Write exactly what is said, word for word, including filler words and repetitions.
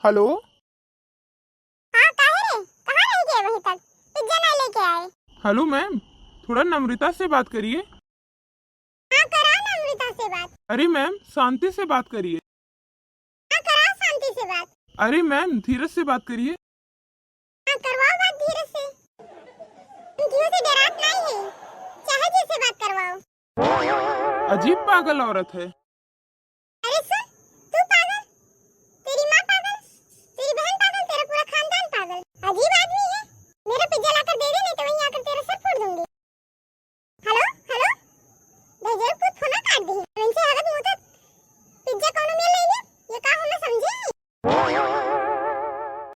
हेलो। हाँ, काहे रे? कहाँ रह गए वहीं तक? पिज्जा नहीं लेके आए। हेलो मैम, थोड़ा नम्रता से बात करिए। हाँ, करा नम्रता से बात। अरे मैम, शांति से बात करिए। हाँ, करा शांति से बात। अरे मैम, धीरज से बात करिए। हाँ, करवाओ बात धीरज से। तुम केहू से डरात नहीं है, चाहे जैसे बात करवाओ। अजीब पागल औरत है। अरे सुन, तू पागल, तेरी माँ पागल, तेरी बहन पागल, तेरा पूरा खानदान पागल। अजीब आदमी है। मेरा पिज्जा लाकर दे दे, नहीं तो वहीं आकर तेरा सर फोड़ दूंगी। हेलो, हेलो, भाई जरूर कुछ फोन काट दी। इनसे हगत मुंह तक पिज्जा कौनो मेल नहीं है, ये का होना समझे?